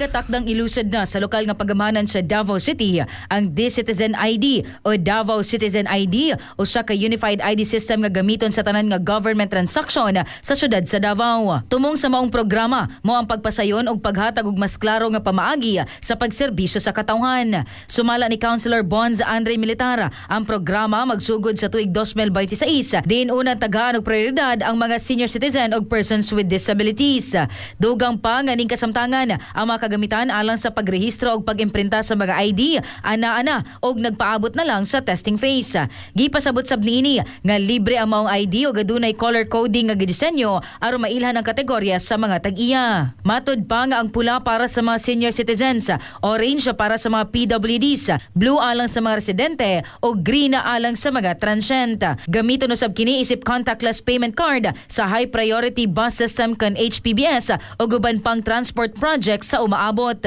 Takdang ilusad na sa lokal nga pagamanan sa Davao City ang D-Citizen ID o Davao Citizen ID, usa ka unified ID system nga gamiton sa tanan nga government transaction sa syudad sa Davao. Tumong sa maong programa mao ang pagpasayon og paghatag og mas klaro nga pamaagi sa pagserbisyo sa katawhan. Sumala ni Councilor Bonz Andre Militar, ang programa magsugod sa tuig 2026 diin unang tagaan og prioridad ang mga senior citizen og persons with disabilities. Dugang pa nga ning kasamtangan, ang mga kagamitan alang sa pagrehistro og pag-imprinta sa mga ID ana-ana og nagpaabot na lang sa testing phase. Gipasabot sab niini nga libre ang maong ID og adunay color coding nga gidisenyo aron mailhan ang kategorya sa mga tag-iya. Matud pa nga ang pula para sa mga senior citizens, orange para sa mga PWDs, blue alang sa mga residente o green alang sa mga transient. Gamiton usab kini isip contactless payment card sa high priority bus system kon HPBS o uban pang transport project sa umaabot.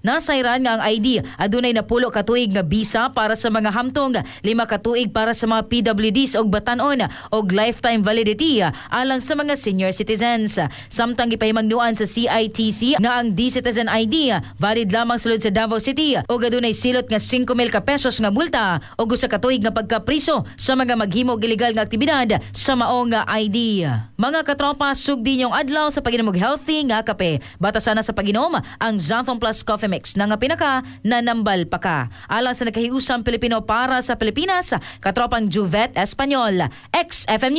Nasayran nga ang ID adunay 10 ka tuig nga bisa para sa mga hamtong, 5 ka tuig para sa mga PWDs og batanon og lifetime validity alang sa mga senior citizens. Samtang gipahimangnuan sa CITC nga ang D-Citizen ID valid lamang sulod sa Davao City ug adunay silot nga 5,000 ka pesos nga multa og 1 ka tuig nga pagkapriso sa mga maghimo og ilegal nga aktibidad sa maong ID. Mga katropa, sugdi ninyong adlaw sa pag-inom og healthy nga kape. Batasan na sa pag-inom ang Xanthone Plus Coffee Mix na nga pinaka nanambal pa ka. Alang sa nagkahiusang Pilipino para sa Pilipinas, katropang Juvet Espanyol, XFM News.